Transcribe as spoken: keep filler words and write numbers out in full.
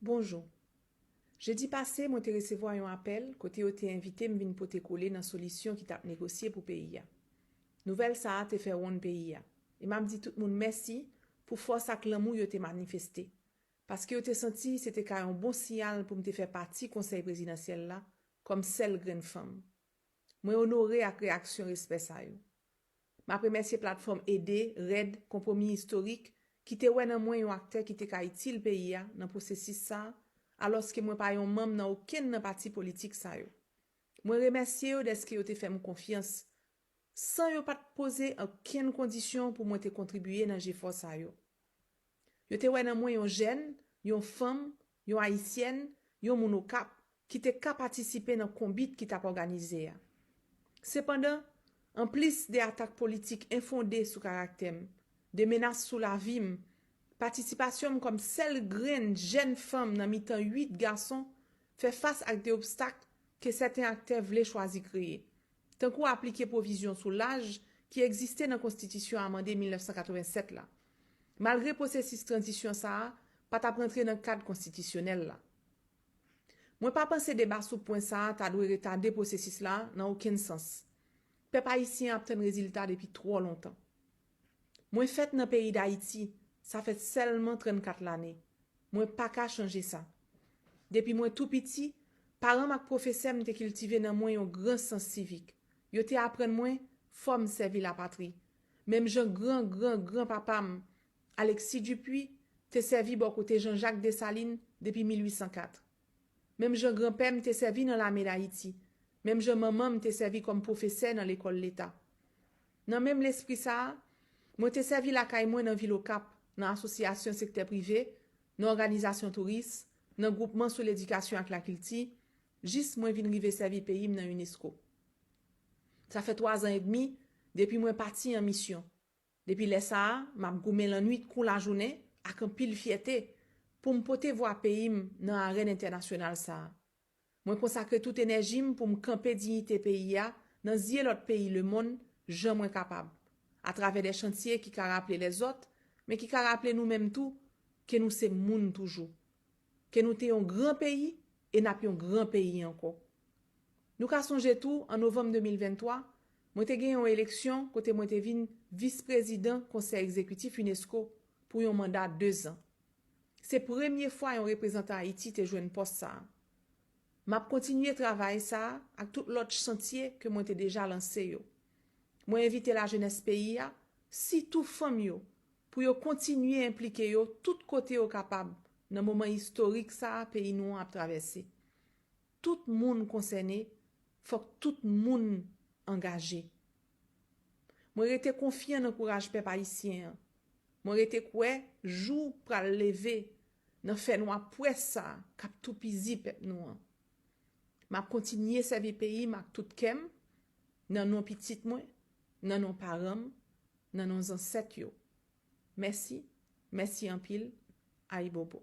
Bonjou. Jedi pase, mwen te resevwa yon apèl kote yo te envite m vin pote kole nan solisyon ki t ap negosye pou peyi a. Nouvèl sa a te fè wonn peyi a, e m ap di tout moun mèsi pou fòs ak lanmou yo te manifeste, paske yo te santi se te ka yon bon siyal pou m te fè pati Konsèy Prezidansyèl la kòm sèl grenn fanm. Mwen onore ak reyaksyon respè sa yo. M ap remèsye platfòm Ede, Rèd, Konpwomi Istorik, ki te wè nan mwen yon aktè ki te ka itil peyi a nan pwosesis sa a, alòske mwen pa yon manm nan okenn nan pati politik sa yo. Mwen remèsye yo dèske yo te fè m konfyans, san yo pa t poze okenn kondisyon pou mwen te kontribye nan jefò sa yo. Yo te wè nan mwen yon jèn, yon fanm, yon Ayisyèn, yon moun Okap, ki te ka patisipe nan konbit ki t ap òganize a. Sepandan, anplis de atak politik enfonde sou karaktè m, de menas sou lavi m, patisipasyon m kòm sèl grenn jèn fanm nan mitan uit gason fè fas ak de obstak ke sèten aktè vle chwazi kreye, tankou aplike pwovizyon sou laj ki egziste nan Konstitisyon amande mil nèf san katrevennsèt la, malgre pwosesis tranzisyon sa a pa t ap rantre nan kad konstitisyonèl la. Mwen pa panse deba sou pwen sa a ta dwe retade pwosesis la nan okenn sans. Pèp ayisyen an ap tann rezilta depi twò lontan. Mwen fèt nan peyi Dayiti, sa fè sèlman trannkat lane. Mwen pa ka chanje sa. Depi mwen tou piti, paran m ak pwofesè m te kiltive nan mwen yon gran sans sivik. Yo te aprann mwen fò m sèvi lapatri. Menm jan gran gran gran papa m, Alexis Dupuy, te sèvi bò kote Jean-Jacques Dessalines depi mil uit san kat. Menm jan granpè m te sèvi nan lame Dayiti. Menm jan manman m te sèvi kòm pwofesè nan lekòl leta. Nan menm lespri sa a, mwen te sèvi lakay mwen nan vil Okap, nan asosyasyon sektè prive, nan òganizasyon touris, nan gwoupman sou ledikasyon ak lakilti, jis mwen vin rive sèvi peyi m nan unesco. Sa fè twa zan edmi depi mwen pati an misyon. Depi lè sa a, m ap goumen lannwit kou lajounen ak anpil fyète pou m pote vwa peyi m nan arèn entènasyonal sa a. Mwen konsakre tout enèji m pou m kanpe diyite peyi a nan zye lòt peyi lemonn jan mwen kapab, atravè de chantye ki ka raple lèzòt, men ki ka raple nou menm tou ke nou se moun toujou, ke nou te yon gran peyi e n ap yon gran peyi ankò. Nou ka sonje tou, an novanm de mil venntwa, mwen te gen yon eleksyon kote mwen te vin vis prezidan Konsèy Egzekitif unesco pou yon manda de zan. Se premye fwa yon reprezantan Ayiti te jwenn pòs sa a. M ap kontinye travay sa a ak tout lòt chantye ke mwen te deja lanse yo. Mwen envite lajenès peyi a, sitou fanm yo, pou yo kontinye enplike yo tout kote yo kapab nan moman istorik sa a peyi nou an ap travèse. Tout moun konsène, fòk tout moun angaje. Mwen rete konfyan nan kouraj pèp ayisyen an. Mwen rete kwè jou pral leve nan fènwa pwès sa a k ap toupizi pèp nou an. M ap kontinye sèvi peyi m ak tout kè m, nan non pitit mwen, nan non paran m, nan non zansèt yo. Mèsi, mèsi anpil, ayibobo.